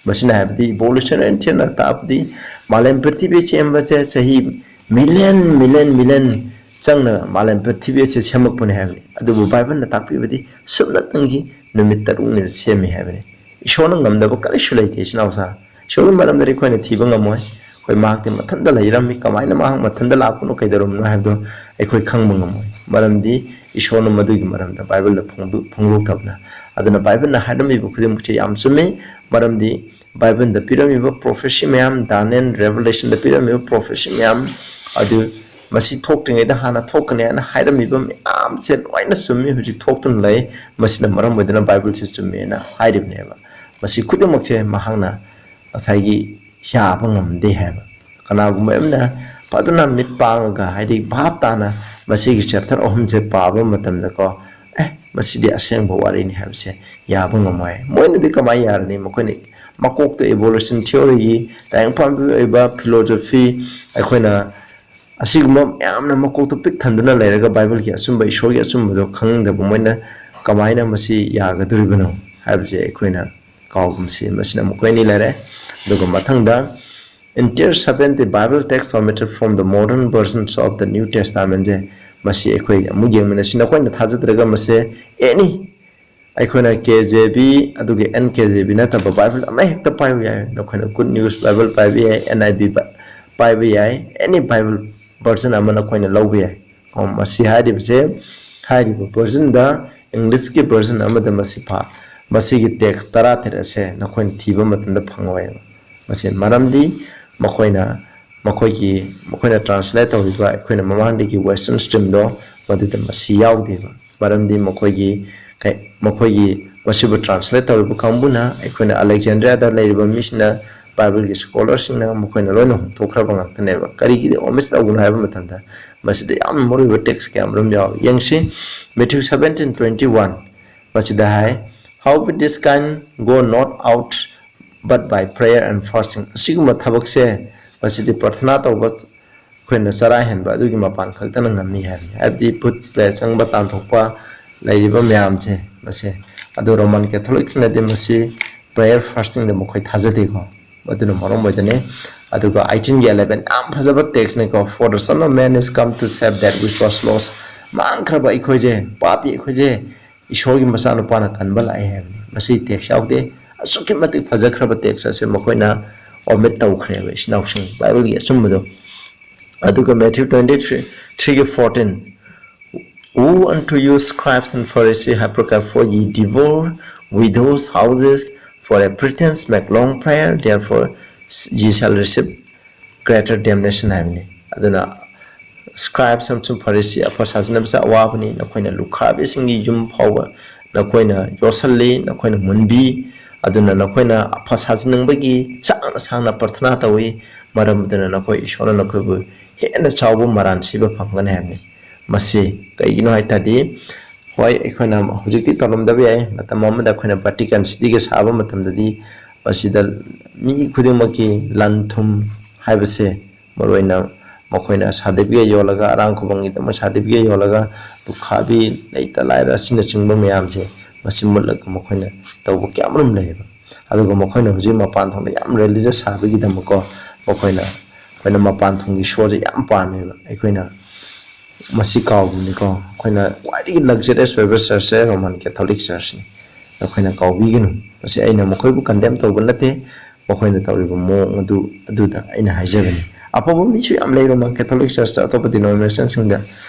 ꯃꯁꯤꯅ ꯍꯥꯏꯕꯗꯤ evolutionary theoryꯅ ꯇꯥꯛꯄꯗꯤ ꯃꯥꯂꯦꯝ ꯄ꯭ꯔꯤꯊꯤꯕꯤ ꯁꯦꯝꯕꯁꯦ ꯆꯍꯤ million, million, million ꯆꯪꯅ ꯃꯥꯂꯦꯝ ꯄ꯭ꯔꯤꯊꯤꯕꯤ ꯑꯁꯤ ꯁꯦꯝꯃꯛꯄꯅꯤ ꯍꯥꯏꯕꯅꯤ꯫ ꯑꯗꯨꯕꯨ ꯕꯥꯏꯕꯜꯅ ꯇꯥꯛꯄꯤꯕꯗꯤ ꯁꯨꯞꯅꯇꯪꯒꯤ ꯅꯨꯃꯤꯠ ꯇꯔꯨꯛꯅꯤꯗ ꯁꯦꯝꯃꯤ ꯍꯥꯏꯕꯅꯤ꯫ ꯏꯁꯣꯔꯅ ꯉꯝꯗꯕ ꯀꯔꯤꯁꯨ ꯂꯩꯇꯦ, ꯏꯆꯤꯟ ꯏꯅꯥꯎꯁꯥ꯫ ꯏꯁꯣꯔꯒꯤ ꯃꯔꯝꯗꯗꯤ ꯑꯩꯈꯣꯏꯅ ꯊꯤꯕ ꯉꯝꯃꯣꯏ꯫ ꯑꯩꯈꯣꯏ ꯃꯍꯥꯛꯇꯤ ꯃꯊꯟꯇ ꯂꯩꯔꯝꯃꯤ, ꯀꯃꯥꯏꯅ ꯃꯍꯥꯛ ꯃꯊꯟꯇ ꯂꯥꯛꯄꯅꯣ, ꯀꯩꯗꯧꯔꯝꯃꯤꯅꯣ ꯍꯥꯏꯕꯗꯣ ꯑꯩꯈꯣꯏ ꯈꯪꯕ ꯉꯝꯃꯣꯏ꯫ ꯃꯔꯝꯗꯤ ꯏꯁꯣꯔꯅ ꯃꯗꯨꯒꯤ ꯃꯔꯝꯗ ꯕꯥꯏꯕꯜꯗ ꯐꯣꯡꯗꯣꯛ-, ꯐꯣꯡꯗꯣꯛꯇꯕꯅ꯫ ꯑꯗꯨꯅ ꯕꯥꯏꯕꯜꯅ ꯍꯥꯏꯔꯝꯃꯤꯕ ꯈꯨꯗꯤꯡꯃꯛꯁꯦ ꯌꯥꯝ ꯆꯨꯝꯃꯤ꯫ ꯃꯔꯝꯗꯤ ꯕꯥꯏꯕꯜꯗ ꯄꯤꯔꯝꯃꯤꯕ prophecy ꯃꯌꯥꯝ, ꯗꯥꯅꯤꯌꯦꯜ, Revelationꯗ ꯄꯤꯔꯝꯃꯤꯕ prophecy ꯃꯌꯥꯝ ꯑꯗꯨ ꯃꯁꯤ ꯊꯣꯛꯇ꯭ꯔꯤꯉꯩꯗ ꯍꯥꯟꯅ ꯊꯣꯛꯀꯅꯤ ꯍꯥꯏꯅ ꯍꯥꯏꯔꯝꯃꯤꯕ ꯃꯌꯥꯝꯁꯦ ꯂꯣꯏꯅ ꯆꯨꯝꯃꯤ, ꯍꯧꯖꯤꯛ ꯊꯣꯛꯇꯨꯅ ꯂꯩ꯫ ꯃꯁꯤꯅ ꯃꯔꯝ ꯑꯣꯏꯗꯨꯅ ꯕꯥꯏꯕꯜꯁꯦ ꯆꯨꯝꯃꯦꯅ ꯍꯥꯏꯔꯤꯕꯅꯦꯕ꯫ ꯃꯁꯤ ꯈꯨꯗꯤꯡꯃꯛꯁꯦ ꯃꯍꯥꯛꯅ ꯉꯁꯥꯏꯒꯤ ꯌꯥꯕ ꯉꯝꯗꯦ ꯍꯥꯏꯕ꯫ ꯀꯅꯥꯒꯨꯝꯕ ꯑꯃꯅ ꯐꯖꯅ ꯃꯤꯠ ꯄꯥꯡꯉꯒ, ꯍꯥꯏꯗꯤ ꯚꯥꯞ ꯇꯥꯅ ꯃꯁꯤꯒꯤ chapter ꯑꯍꯨꯝꯁꯦ ꯄꯥꯕ ꯃꯇꯝꯗꯀꯣ, ꯑꯦ, ꯃꯁꯤꯗꯤ ꯑꯁꯦꯡꯕ ꯋꯥꯔꯤꯅꯤ ꯍꯥꯏꯕꯁꯦ ꯌꯥꯕ ꯉꯝꯃꯣꯏ꯫ ꯃꯣꯏꯅꯗꯤ ꯀꯃꯥꯏꯅ ꯌꯥꯔꯅꯤ? ꯃꯈꯣꯏꯅ ꯃꯀꯣꯛꯇ evolution theoryꯒꯤ, ꯇꯥꯏꯕꯪꯄꯥꯟꯕꯒꯤ ꯑꯣꯏꯕ philosophy, ꯑꯩꯈꯣꯏꯅ ꯑꯁꯤꯒꯨꯝꯕ ꯃꯌꯥꯝꯅ ꯃꯀꯣꯛꯇ ꯄꯤꯛ ꯊꯟꯗꯨꯅ ꯂꯩꯔꯒ ꯕꯥꯏꯕꯜꯒꯤ ꯑꯆꯨꯝꯕ, ꯏꯁꯣꯔꯒꯤ ꯑꯆꯨꯝꯕꯗꯣ ꯈꯪꯗꯕ ꯃꯣꯏꯅ ꯀꯃꯥꯏꯅ ꯃꯁꯤ ꯌꯥꯒꯗꯣꯔꯤꯕꯅꯣ ꯍꯥꯏꯕꯁꯦ ꯑꯩꯈꯣꯏꯅ ꯀꯥꯎꯒꯨꯝꯁꯤ꯫ ꯃꯁꯤꯅ ꯃꯈꯣꯏ ꯑꯅꯤ ꯂꯩꯔꯦ꯫ ꯑꯗꯨꯒ ꯃꯊꯪꯗ, entire seventy Bible texts omitted from the modern versions of the New Testament ꯁꯦ, ꯃꯁꯤ ꯑꯩꯈꯣꯏ ꯑꯃꯨꯛ ꯌꯦꯡꯃꯤꯟꯅꯁꯤ꯫ ꯅꯈꯣꯏꯅ ꯊꯥꯖꯗ꯭ꯔꯒ ꯃꯁꯦ ꯑꯦꯅꯤ, ꯑꯩꯈꯣꯏꯅ ꯀꯦ ꯖꯦ ꯕꯤ ꯑꯗꯨꯒ ꯑꯦꯟ ꯀꯦ ꯖꯦ ꯕꯤ ꯅꯠꯇꯕ ꯕꯥꯏꯕꯜ ꯑꯃꯍꯦꯛꯇ ꯄꯥꯏꯕ ꯌꯥꯏ꯫ ꯅꯈꯣꯏꯅ Good News Bible ꯄꯥꯏꯕ ꯌꯥꯏ, ꯑꯦꯟ ꯑꯥꯏ ꯕꯤ ꯄꯥꯏꯕ ꯌꯥꯏ, ꯑꯦꯅꯤ ꯕꯥꯏꯕꯜ ꯚꯔꯖꯟ ꯑꯃ ꯅꯈꯣꯏꯅ ꯂꯧꯕ ꯌꯥꯏ꯫ ꯀꯣ, ꯃꯁꯤ ꯍꯥꯏꯔꯤꯕꯁꯦ, ꯍꯥꯏꯔꯤꯕ ꯚꯔꯖꯟꯗ, ꯏꯪꯂꯤꯁꯀꯤ ꯚꯔꯖꯟ ꯑꯃꯗ ꯃꯁꯤ ꯐ-, ꯃꯁꯤꯒꯤ ꯇꯦꯛꯁ ꯇꯔꯥꯇꯔꯦꯠ ꯑꯁꯦ ꯅꯈꯣꯏꯅ ꯊꯤꯕ ꯃꯇꯝꯗ ꯐꯪꯉꯣꯏꯕ꯫ ꯃꯁꯤ ꯃꯔꯝꯗꯤ ꯃꯈꯣꯏꯅ, ꯃꯈꯣꯏꯒꯤ, ꯃꯈꯣꯏꯅ ꯇ꯭ꯔꯥꯟꯁꯂꯦꯠ ꯇꯧꯔꯤꯕ ꯑꯩꯈꯣꯏꯅ ꯃꯃꯥꯡꯗꯒꯤ ꯋꯦꯁꯇꯔꯟ ꯁ꯭ꯇ꯭ꯔꯤꯝꯗꯣ, ꯃꯗꯨꯗ ꯃꯁꯤ ꯌꯥꯎꯗꯦꯕ꯫ ꯃꯔꯝꯗꯤ ꯃꯈꯣꯏꯒꯤ ꯀꯩ-, ꯃꯈꯣꯏꯒꯤ ꯃꯁꯤꯕꯨ ꯇ꯭ꯔꯥꯟꯁꯂꯦꯠ ꯇꯧꯔꯤꯕ ꯀꯥꯡꯕꯨꯅ, ꯑꯩꯈꯣꯏꯅ ꯑꯂꯦꯛꯖꯦꯟꯗ꯭ꯔꯤꯌꯥꯗ ꯂꯩꯔꯤꯕ ꯃꯤꯁꯤꯡꯅ, ꯕꯥꯏꯕꯜꯒꯤ ꯁ꯭ꯀꯣꯂꯔꯁꯤꯡꯅ ꯃꯈꯣꯏꯅ ꯂꯣꯏꯅ ꯍꯨꯟꯗꯣꯛꯈ꯭ꯔꯕ ꯉꯥꯛꯇꯅꯦꯕ꯫ ꯀꯔꯤꯒꯤ ꯑꯣꯃꯤꯁ ꯇꯧꯕꯅꯣ ꯍꯥꯏꯕ ꯃꯇꯝꯗ, ꯃꯁꯤꯗ ꯌꯥꯝꯅ ꯃꯔꯨꯑꯣꯏꯕ ꯇꯦꯛꯁ ꯀꯌꯥ ꯃꯔꯨꯝ ꯌꯥꯎꯏ꯫ ꯌꯦꯡꯁꯤ, Matthew seventeen twenty one, ꯃꯁꯤꯗ ꯍꯥꯏ, "How with this kind go not out but by prayer and fasting?" ꯑꯁꯤꯒꯨꯝꯕ ꯊꯕꯛꯁꯦ, ꯃꯁꯤꯗꯤ ꯄ꯭ꯔꯊꯅꯥ ꯇꯧꯕ, ꯑꯩꯈꯣꯏꯅ ꯆꯔꯥ ꯍꯦꯟꯕ ꯑꯗꯨꯒꯤ ꯃꯄꯥꯟ ꯈꯛꯇꯅ ꯉꯝꯃꯤ ꯍꯥꯏꯕꯅꯤ꯫ ꯍꯥꯏꯕꯗꯤ ꯚꯨꯠ ꯄ꯭ꯔꯦꯠ ꯆꯪꯕ ꯇꯥꯟꯊꯣꯛꯄ ꯂꯩꯔꯤꯕ ꯃꯌꯥꯝꯁꯦ, ꯃꯁꯦ꯫ ꯑꯗꯣ ꯔꯣꯃꯥꯟ ꯀꯦꯊꯣꯂꯤꯛꯁꯤꯡꯅꯗꯤ ꯃꯁꯤ ꯄ꯭ꯔꯦꯌꯔ ꯐꯥꯁꯇꯤꯡꯗ ꯃꯈꯣꯏ ꯊꯥꯖꯗꯦꯀꯣ꯫ ꯑꯗꯨꯅ ꯃꯔꯝ ꯑꯣꯏꯗꯅꯤ꯫ ꯑꯗꯨꯒ eighteen ꯒꯤ eleven ꯌꯥꯝ ꯐꯖꯕ ꯇꯦꯛꯁꯅꯤꯀꯣ, "For the Son of Man is come to save that which was lost." ꯃꯥꯡꯈ꯭ꯔꯕ ꯑꯩꯈꯣꯏꯁꯦ, ꯄꯥꯄꯤ ꯑꯩꯈꯣꯏꯁꯦ, ꯏꯁꯣꯔꯒꯤ ꯃꯆꯥꯅꯨꯄꯥꯅ ꯀꯟꯕ ꯂꯥꯛꯑꯦ ꯍꯥꯏꯕꯅꯤ꯫ ꯃꯁꯤ ꯇꯦꯛꯁ ꯌꯥꯎꯗꯦ꯫ ꯑꯁꯨꯛꯀꯤ ꯃꯇꯤꯛ ꯐꯖꯈ꯭ꯔꯕ ꯇꯦꯛꯁ ꯑꯁꯦ ꯃꯈꯣꯏꯅ ꯑꯣꯃꯤꯠ ꯇꯧꯈ꯭ꯔꯦꯕ, ꯏꯆꯤꯟ ꯏꯅꯥꯎꯁꯤꯡ, ꯕꯥꯏꯕꯜꯒꯤ ꯑꯆꯨꯝꯕꯗꯣ꯫ ꯑꯗꯨꯒ Matthew twenty three, three ꯒꯤ fourteen, "Woe unto you, scribes and Pharisees, hypocrites, for ye devour widows' houses, for a pretense make long prayer, therefore ye shall receive greater damnation" ꯍꯥꯏꯕꯅꯤ꯫ ꯑꯗꯨꯅ ꯁ꯭ꯀ꯭ꯔꯥꯏꯕꯁ ꯑꯃꯁꯨꯡ ꯐꯔꯤꯁꯤ, ꯑꯐ ꯁꯥꯖꯤꯟꯅꯕꯁꯦ ꯑꯋꯥꯕꯅꯤ꯫ ꯅꯈꯣꯏꯅ ꯂꯨꯈ꯭ꯔꯥꯕꯤꯁꯤꯡꯒꯤ ꯌꯨꯝ ꯐꯥꯎꯕ ꯅꯈꯣꯏꯅ ꯌꯣꯠꯁꯜꯂꯤ, ꯅꯈꯣꯏꯅ ꯃꯨꯟꯕꯤ꯫ ꯑꯗꯨꯅ ꯅꯈꯣꯏꯅ ꯑꯐ ꯁꯥꯖꯤꯟꯅꯤꯡꯕꯒꯤ ꯁꯥꯡꯅ ꯁꯥꯡꯅ ꯄ꯭ꯔꯊꯅꯥ ꯇꯧꯏ꯫ ꯃꯔꯝ ꯑꯗꯨꯅ ꯅꯈꯣꯏ ꯏꯁꯣꯔꯅ ꯅꯈꯣꯏꯕꯨ ꯍꯦꯟꯅ ꯆꯥꯎꯕ ꯃꯔꯥꯟ ꯁꯤꯕ ꯐꯪꯒꯅꯤ ꯍꯥꯏꯕꯅꯤ꯫ ꯃꯁꯤ ꯀꯩꯒꯤꯅꯣ ꯍꯥꯏ ꯇꯥꯔꯗꯤ, ꯍꯣꯏ, ꯑꯩꯈꯣꯏꯅ ꯍꯧꯖꯤꯛꯇꯤ ꯇꯧꯔꯝꯗꯕ ꯌꯥꯏ, ꯃꯇꯝ ꯑꯃꯗ ꯑꯩꯈꯣꯏꯅ ꯚꯦꯇꯤꯀꯥꯟ ꯁꯤꯇꯤꯒ ꯁꯥꯕ ꯃꯇꯝꯗꯗꯤ, ꯃꯁꯤꯗ ꯃꯤ ꯈꯨꯗꯤꯡꯃꯛꯀꯤ ꯂꯟ ꯊꯨꯝ ꯍꯥꯏꯕꯁꯦ, ꯃꯔꯨꯑꯣꯏꯅ ꯃꯈꯣꯏꯅ ꯁꯥꯔꯇꯤꯐꯤꯀꯦꯠ ꯌꯣꯜꯂꯒ, ꯑꯔꯥꯡ ꯈꯨꯕꯝꯒꯤꯗꯃꯛ ꯁꯥꯔꯇꯤꯐꯤꯀꯦꯠ ꯌꯣꯜꯂꯒ, ꯂꯨꯈ꯭ꯔꯥꯕꯤ, ꯂꯩꯇ ꯂꯥꯏꯔ ꯑꯁꯤꯅꯆꯤꯡꯕ ꯃꯌꯥꯝꯁꯦ, ꯃꯁꯤ ꯃꯨꯠꯂꯒ ꯃꯈꯣꯏꯅ ꯇꯧꯕ ꯀꯌꯥꯃꯔꯨꯝ ꯂꯩꯌꯦꯕ꯫ ꯑꯗꯨꯒ ꯃꯈꯣꯏꯅ ꯍꯧꯖꯤꯛ ꯃꯄꯥꯟ ꯊꯣꯡꯗ ꯌꯥꯝ religious ꯁꯥꯕꯒꯤꯗꯃꯛꯀꯣ, ꯃꯈꯣꯏꯅ, ꯑꯩꯈꯣꯏꯅ ꯃꯄꯥꯟ ꯊꯣꯡꯒꯤ ꯏꯁꯣꯔꯁꯦ ꯌꯥꯝ ꯄꯥꯝꯃꯦꯕ꯫ ꯑꯩꯈꯣꯏꯅ ꯃꯁꯤ ꯀꯥꯎꯕꯅꯤꯀꯣ, ꯑꯩꯈꯣꯏꯅ ꯈ꯭ꯋꯥꯏꯗꯒꯤ luxurious ꯑꯣꯏꯕ church ꯁꯦ Roman Catholic Church ꯅꯤ꯫ ꯑꯩꯈꯣꯏꯅ ꯀꯥꯎꯕꯤꯒꯅꯨ꯫ ꯃꯁꯤ ꯑꯩꯅ ꯃꯈꯣꯏꯕꯨ condemn ꯇꯧꯕ ꯅꯠꯇꯦ, ꯃꯈꯣꯏꯅ ꯇꯧꯔꯤꯕ ꯃꯑꯣꯡ ꯑꯗꯨ, ꯑꯗꯨꯗ ꯑꯩꯅ ꯍꯥꯏꯖꯕꯅꯤ꯫ ꯑꯐꯕ ꯃꯤꯁꯨ ꯌꯥꯝ ꯂꯩ Roman Catholic Church ꯇ, ꯑꯇꯣꯞꯄ denomination ꯁꯤꯡꯗ,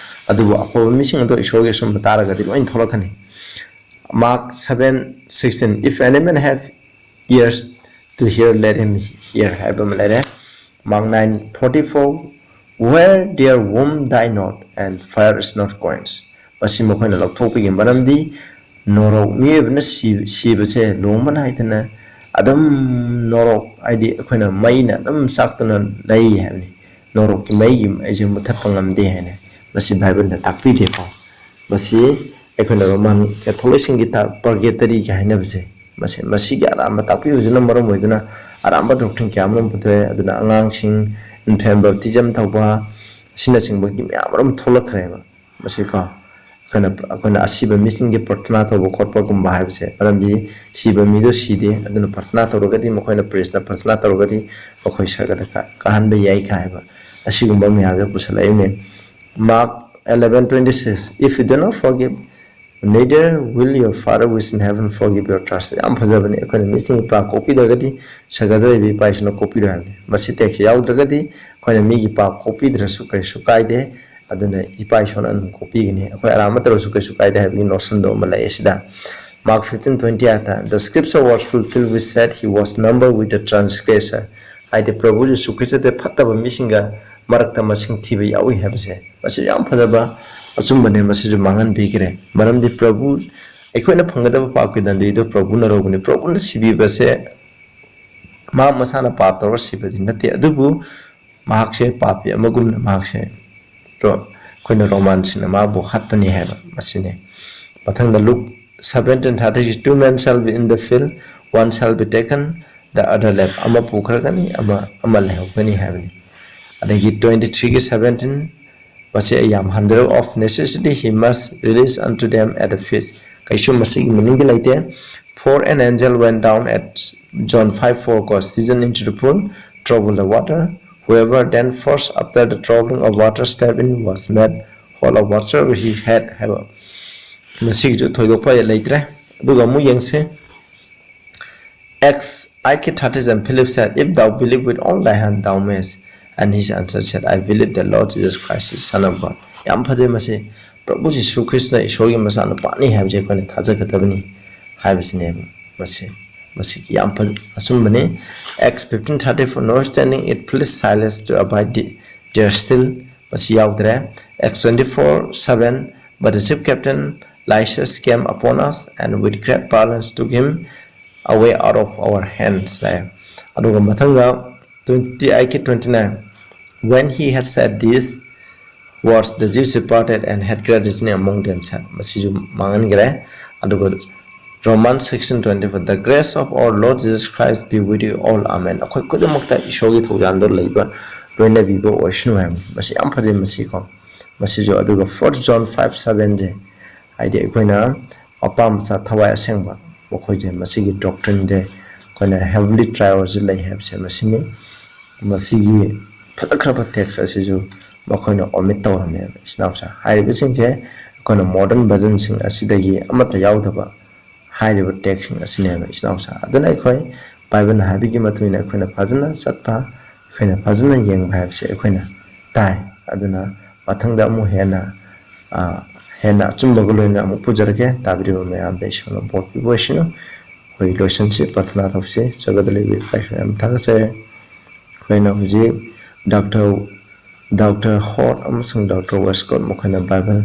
ꯑꯗꯨꯕꯨ ꯑꯐꯕ ꯃꯤꯁꯤꯡ ꯑꯗꯣ ꯏꯁꯣꯔꯒꯤ ꯑꯁꯨꯝꯕ ꯇꯥꯔꯒꯗꯤ ꯂꯣꯏ ꯊꯣꯛꯂꯛꯀꯅꯤ꯫ Mark seven sixteen, "If any man have ears to hear, let him hear" ꯍꯥꯏꯕ ꯑꯃ ꯂꯩꯔꯦ꯫ Mark nine forty-four, "Where their womb die not, and fire is not quenched." ꯃꯁꯤ ꯃꯈꯣꯏꯅ ꯂꯧꯊꯣꯛꯄꯒꯤ ꯃꯔꯝꯗꯤ ꯅꯣꯔꯣꯛ, ꯃꯤꯑꯣꯏꯕꯅ ꯁꯤ-, ꯁꯤꯕꯁꯦ ꯂꯣꯡꯕ ꯅꯥꯏꯗꯅ ꯑꯗꯨꯝ ꯅꯣꯔꯣꯛ, ꯍꯥꯏꯗꯤ ꯑꯩꯈꯣꯏꯅ ꯃꯩꯅ ꯑꯗꯨꯝ ꯆꯥꯛꯇꯨꯅ ꯂꯩ ꯍꯥꯏꯕꯅꯤ꯫ ꯅꯣꯔꯣꯛꯀꯤ ꯃꯩꯒꯤ, ꯃꯩꯁꯦ ꯃꯨꯊꯠꯄ ꯉꯝꯗꯦ ꯍꯥꯏꯅ ꯃꯁꯤ ꯕꯥꯏꯕꯜꯅ ꯇꯥꯛꯄꯤꯗꯦꯀꯣ꯫ ꯃꯁꯤ ꯑꯩꯈꯣꯏꯅ Roman Catholic ꯁꯤꯡꯒꯤ ꯇ-, purgatory ꯒ ꯍꯥꯏꯅꯕꯁꯦ, ꯃꯁꯤ, ꯃꯁꯤꯒꯤ ꯑꯔꯥꯟꯕ ꯇꯥꯛꯄꯤꯕꯁꯤꯅ ꯃꯔꯝ ꯑꯣꯏꯗꯨꯅ ꯑꯔꯥꯟꯕ doctrine ꯀꯌꯥ ꯑꯃꯔꯣꯝ ꯄꯨꯊꯣꯛꯑꯦ꯫ ꯑꯗꯨꯅ ꯑꯉꯥꯡꯁꯤꯡ infant baptism ꯇꯧꯕ ꯑꯁꯤꯅꯆꯤꯡꯕꯒꯤ ꯃꯌꯥꯝ ꯑꯃꯔꯣꯝ ꯊꯣꯛꯂꯛꯈ꯭ꯔꯦꯕ꯫ ꯃꯁꯤꯀꯣ ꯑꯩꯈꯣꯏꯅ, ꯑꯩꯈꯣꯏꯅ ꯑꯁꯤꯕ ꯃꯤꯁꯤꯡꯒꯤ ꯄ꯭ꯔꯊꯅꯥ ꯇꯧꯕ ꯈꯣꯠꯄꯒꯨꯝꯕ ꯍꯥꯏꯕꯁꯦ, ꯃꯔꯝꯗꯤ ꯁꯤꯕ ꯃꯤꯗꯣ ꯁꯤꯗꯦ, ꯑꯗꯨꯅ ꯄ꯭ꯔꯊꯅꯥ ꯇꯧꯔꯒꯗꯤ, ꯃꯈꯣꯏꯅ priest ꯅ ꯄ꯭ꯔꯊꯅꯥ ꯇꯧꯔꯒꯗꯤ ꯃꯈꯣꯏ ꯁꯔꯒꯗ ꯀꯥ-, ꯀꯥꯍꯟꯕ ꯌꯥꯏ ꯀꯥ ꯍꯥꯏꯕ ꯑꯁꯤꯒꯨꯝꯕ ꯃꯌꯥꯝꯁꯦ ꯄꯨꯁꯜꯂꯛꯏꯕꯅꯦ꯫ Mark eleven twenty-six, "If you do not forgive, neither will your Father which in heaven forgive your trespasses." ꯌꯥꯝ ꯐꯖꯕꯅꯤ꯫ ꯑꯩꯈꯣꯏꯅ ꯃꯤꯁꯤꯡꯒꯤ ꯄꯥꯞ ꯀꯣꯛꯄꯤꯗ꯭ꯔꯒꯗꯤ ꯁꯔꯒꯗ ꯂꯩꯕ ꯏꯄꯥ ꯏꯁꯣꯔꯅ ꯀꯣꯛꯄꯤꯔꯣꯏ ꯍꯥꯏꯕꯅꯤ꯫ ꯃꯁꯤ text ꯁꯦ ꯌꯥꯎꯗ꯭ꯔꯒꯗꯤ ꯑꯩꯈꯣꯏꯅ ꯃꯤꯒꯤ ꯄꯥꯞ ꯀꯣꯛꯄꯤꯗ꯭ꯔꯁꯨ ꯀꯔꯤꯁꯨ ꯀꯥꯏꯗꯦ, ꯑꯗꯨꯅ ꯏꯄꯥ ꯏꯁꯣꯔꯅ ꯑꯗꯨꯝ ꯀꯣꯛꯄꯤꯒꯅꯤ꯫ ꯑꯩꯈꯣꯏ ꯑꯔꯥꯟꯕ ꯇꯧꯔꯁꯨ ꯀꯔꯤꯁꯨ ꯀꯥꯏꯗꯦ ꯍꯥꯏꯕꯒꯤ notion ꯗꯣ ꯑꯃ ꯂꯩꯌꯦ ꯁꯤꯗ꯫ Mark fifteen twenty eight ꯇ, "The scripture was fulfilled which said, 'He was numbered with the transgressor.'" ꯍꯥꯏꯗꯤ ꯄ꯭ꯔꯚꯨ ꯖꯤꯁꯨ ꯈ꯭ꯔꯤꯁꯇ ꯐꯠꯇꯕ ꯃꯤꯁꯤꯡꯒ ꯃꯔꯛꯇ ꯃꯁꯤꯡ ꯊꯤꯕ ꯌꯥꯎꯏ ꯍꯥꯏꯕꯁꯦ, ꯃꯁꯤ ꯌꯥꯝ ꯐꯖꯕ ꯑꯆꯨꯝꯕꯅꯦ꯫ ꯃꯁꯤꯁꯨ ꯃꯥꯡꯍꯟꯕꯤꯈ꯭ꯔꯦ꯫ ꯃꯔꯝꯗꯤ ꯄ꯭ꯔꯚꯨ, ꯑꯩꯈꯣꯏꯅ ꯐꯪꯒꯗꯕ ꯄꯥꯞꯀꯤ ꯗꯟꯗꯤꯗꯣ ꯄ꯭ꯔꯚꯨꯅ ꯂꯧꯕꯅꯤ꯫ ꯄ꯭ꯔꯚꯨꯅ ꯁꯤꯕꯤꯕꯁꯦ ꯃꯍꯥꯛ ꯃꯁꯥꯅ ꯄꯥꯞ ꯇꯧꯔ ꯁꯤꯕꯗꯤ ꯅꯠꯇꯦ, ꯑꯗꯨꯕꯨ ꯃꯍꯥꯛꯁꯦ ꯄꯥꯄꯤ ꯑꯃꯒꯨꯝꯅ ꯃꯍꯥꯛꯁꯦ ꯔꯣ-, ꯑꯩꯈꯣꯏꯅ ꯔꯣꯃꯥꯟꯁꯤꯡꯅ ꯃꯥꯕꯨ ꯍꯥꯠꯄꯅꯤ ꯍꯥꯏꯕ ꯃꯁꯤꯅꯤ꯫ ꯃꯊꯪꯗ Luke seventeen thirty, "Two men shall be in the field, one shall be taken, the other left." ꯑꯃ ꯄꯨꯈ꯭ꯔꯒꯅꯤ, ꯑꯃ, ꯑꯃ ꯂꯩꯍꯧꯒꯅꯤ ꯍꯥꯏꯕꯅꯤ꯫ ꯑꯗꯒꯤ twenty three ꯒꯤ seventeen, ꯃꯁꯤ ꯑꯩ ꯌꯥꯝ ꯍꯟꯗꯔꯦ, "Of necessity he must release unto them at the feast." ꯀꯩꯁꯨ ꯃꯁꯤꯒꯤ meaning ꯗꯤ ꯂꯩꯇꯦ꯫ For an angel went down at John five four, cause season into the pool, trouble the water. Whoever then first after the troubling of water step in was made whole of whatsoever he had. ꯍꯥꯏꯕ ꯃꯁꯤꯒꯤꯁꯨ ꯊꯣꯏꯗꯣꯛꯄ ꯂꯩꯇ꯭ꯔꯦ꯫ ꯑꯗꯨꯒ ꯑꯃꯨꯛ ꯌꯦꯡꯁꯦ꯫ Acts eight thirty-seven, Philip said, "If thou believe with all thy heart, thou mayest." And he answered, said, "I believe the Lord Jesus Christ is Son of God." ꯌꯥꯝ ꯐꯖꯩ ꯃꯁꯤ꯫ ꯄ꯭ꯔꯚꯨ Jesus Christ ꯏꯁꯣꯔꯒꯤ ꯃꯆꯥꯅꯨꯄꯥꯅꯤ ꯍꯥꯏꯕꯁꯦ ꯑꯩꯈꯣꯏꯅ ꯊꯥꯖꯒꯗꯕꯅꯤ ꯍꯥꯏꯕꯁꯤꯅꯦꯕ ꯃꯁꯤ꯫ ꯃꯁꯤꯒꯤ ꯌꯥꯝ ꯐ-, ꯑꯆꯨꯝꯕꯅꯤ꯫ Acts fifteen thirty-four, "Notwithstanding it pleased Silas to abide the-, there still." ꯃꯁꯤ ꯌꯥꯎꯗ꯭ꯔꯦ꯫ Acts twenty-four seven, "But the ship captain Lysias came upon us, and with great violence took him away out of our hands" ꯍꯥꯏ꯫ ꯑꯗꯨꯒ ꯃꯊꯪꯗ twenty-eight twenty-nine, "When he had said these words, the Jews departed and had great rejoicing among themselves." ꯃꯁꯤꯁꯨ ꯃꯥꯡꯍꯟꯈ꯭ꯔꯦ꯫ ꯑꯗꯨꯒ Romans sixteen twenty-four, "The grace of our Lord Jesus Christ be with you all. Amen." ꯑꯩꯈꯣꯏ ꯈꯨꯗꯤꯡꯃꯛꯇ ꯏꯁꯣꯔꯒꯤ ꯊꯧꯖꯥꯜꯗꯣ ꯂꯩꯕ, ꯂꯣꯏꯅꯕꯤꯕ ꯑꯣꯏꯁꯅꯨ ꯍꯥꯏꯕꯅꯤ꯫ ꯃꯁꯤ ꯌꯥꯝ ꯐꯖꯩ ꯃꯁꯤꯀꯣ꯫ ꯃꯁꯤꯁꯨ ꯑꯗꯨꯒ First John five seven ꯁꯦ, ꯍꯥꯏꯗꯤ ꯑꯩꯈꯣꯏꯅ ꯃꯄꯥ ꯃꯆꯥ ꯊꯋꯥꯏ ꯑꯁꯦꯡꯕ ꯃꯈꯣꯏꯁꯦ, ꯃꯁꯤꯒꯤ doctrine ꯁꯦ ꯑꯩꯈꯣꯏꯅ heavenly trio ꯁꯤ ꯂꯩ ꯍꯥꯏꯕꯁꯦ ꯃꯁꯤꯅꯤ꯫ ꯃꯁꯤꯒꯤ ꯐꯖꯈ꯭ꯔꯕ text ꯑꯁꯤꯁꯨ ꯃꯈꯣꯏꯅ omit ꯇꯧꯔꯝꯃꯦꯕ, ꯏꯆꯤꯟ ꯏꯅꯥꯎꯁꯦ꯫ ꯍꯥꯏꯔꯤꯕꯁꯤꯡꯁꯦ ꯑꯩꯈꯣꯏꯅ modern version ꯁꯤꯡ ꯑꯁꯤꯗꯒꯤ ꯑꯃꯠꯇ ꯌꯥꯎꯗꯕ ꯍꯥꯏꯔꯤꯕ text ꯁꯤꯡ ꯑꯁꯤꯅꯦꯕ, ꯏꯆꯤꯟ ꯏꯅꯥꯎꯁꯦ꯫ ꯑꯗꯨꯅ ꯑꯩꯈꯣꯏ Bible ꯅ ꯍꯥꯏꯕꯒꯤ ꯃꯇꯨꯡ ꯏꯟꯅ ꯑꯩꯈꯣꯏꯅ ꯐꯖꯅ ꯆꯠꯄ, ꯑꯩꯈꯣꯏꯅ ꯐꯖꯅ ꯌꯦꯡꯕ ꯍꯥꯏꯕꯁꯦ ꯑꯩꯈꯣꯏꯅ ꯇꯥꯏ꯫ ꯑꯗꯨꯅ ꯃꯊꯪꯗ ꯑꯃꯨꯛ ꯍꯦꯟꯅ, ꯑ, ꯍꯦꯟꯅ ꯑꯆꯨꯝꯕꯒ ꯂꯣꯏꯅꯅ ꯑꯃꯨꯛ ꯄꯨꯖꯔꯛꯀꯦ꯫ ꯇꯥꯕꯤꯔꯤꯕ ꯃꯌꯥꯝꯗ ꯏꯁꯣꯔꯅ ꯕꯣꯔ ꯄꯤꯕ ꯑꯣꯏꯁꯅꯨ꯫ ꯑꯩꯈꯣꯏ ꯂꯣꯏꯁꯤꯟꯁꯤ, ꯄ꯭ꯔꯊꯅꯥ ꯇꯧꯁꯤ꯫ ꯁ꯭ꯋꯔꯒꯗ ꯂꯩꯕ ꯏꯄꯥ ꯏꯁꯣꯔ, ꯌꯥꯝ ꯊꯥꯒꯠꯆꯔꯤ꯫ ꯑꯩꯈꯣꯏꯅ ꯍꯧꯖꯤꯛ Doctor, Doctor Hort ꯑꯃꯁꯨꯡ Doctor Westcott ꯃꯈꯣꯏꯅ Bible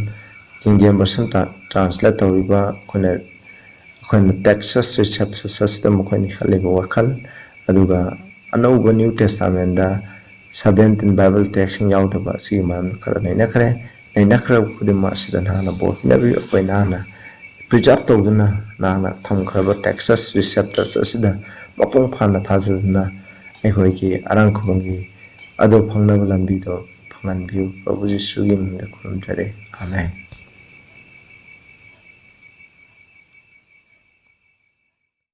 King James Version ꯇ꯭ꯔꯥ-, translate ꯇꯧꯔꯤꯕ ꯑꯩꯈꯣꯏꯅ, ꯑꯩꯈꯣꯏꯅ Textus Receptus ꯑꯁꯤꯗ ꯃꯈꯣꯏꯅ ꯈꯜꯂꯤꯕ ꯋꯥꯈꯜ, ꯑꯗꯨꯒ ꯑꯅꯧꯕ New Testament ꯗ seventeen Bible text ꯁꯤꯡ ꯌꯥꯎꯗꯕ ꯑꯁꯤꯒꯤ ꯃꯔꯝꯗ ꯈꯔ ꯅꯩꯅꯈ꯭ꯔꯦ꯫ ꯅꯩꯅꯈ꯭ꯔꯕ ꯈꯨꯗꯤꯡꯃꯛ ꯑꯁꯤꯗ ꯅꯍꯥꯛꯅ ꯕꯣꯔ ꯄꯤꯅꯕꯤꯌꯨ꯫ ꯑꯩꯈꯣꯏ ꯅꯍꯥꯛꯅ preserve ꯇꯧꯗꯨꯅ, ꯅꯍꯥꯛꯅ ꯊꯝꯈ꯭ꯔꯕ Textus Receptus ꯑꯁꯤꯗ ꯃꯄꯨꯡ ꯐꯥꯅ ꯊꯥꯖꯗꯨꯅ ꯑꯩꯈꯣꯏꯒꯤ ꯑꯔꯥꯡ ꯈꯨꯕꯝꯒꯤ ꯑꯗꯨ ꯐꯪꯅꯕ ꯂꯝꯕꯤꯗꯣ ꯐꯪꯍꯟꯕꯤꯌꯨ꯫ ꯄ꯭ꯔꯚꯨ ꯖꯤꯁꯨꯒꯤ ꯃꯤꯡꯗ ꯈꯨꯔꯨꯝꯖꯔꯤ꯫ ꯑꯥꯃꯦꯟ꯫